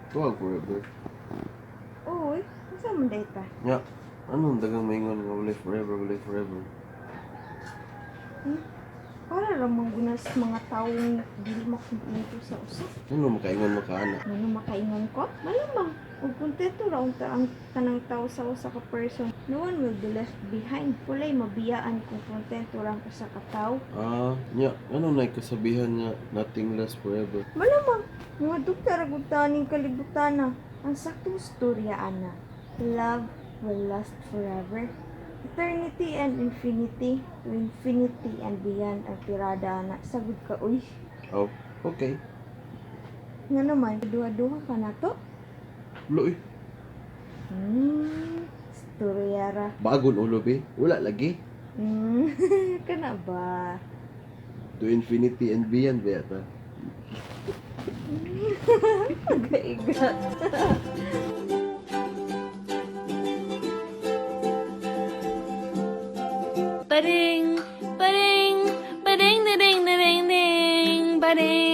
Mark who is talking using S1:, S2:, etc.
S1: Tuwag forever.
S2: Uy, unsa man diay ta?
S1: Nya, anong dagang maingon nga walay forever, walay forever?
S2: Hmm? Para ra man gunas mga taong dili makontento sa usa.
S1: Ano makaingon makaana?
S2: Ngano makaingon ko? Malamang ug kontento ra unta ang tanang tao sa usa ka person. No one will be left behind. Walay mabiyaan kung kontento ra ang usa ka tawo.
S1: Ah, nya, ano na kasabihan nga nothing lasts forever?
S2: Malamang mga dugta ra gud taning kalibutana. Ang saktong storya ana. Love will last forever. Eternity and infinity to infinity and beyond ang tirada ana. Sagod ka, uy.
S1: Oh, okay.
S2: Nga naman, duha-duha ka na to.
S1: Ulo eh.
S2: Storya ra.
S1: Bagon ulo be. Wala lagi.
S2: Kana ba?
S1: To infinity and beyond ba yata?
S2: Pagkaigat.
S3: Ba-ding, ba-ding, ba-ding, da-ding, da-ding, ding, ba-ding.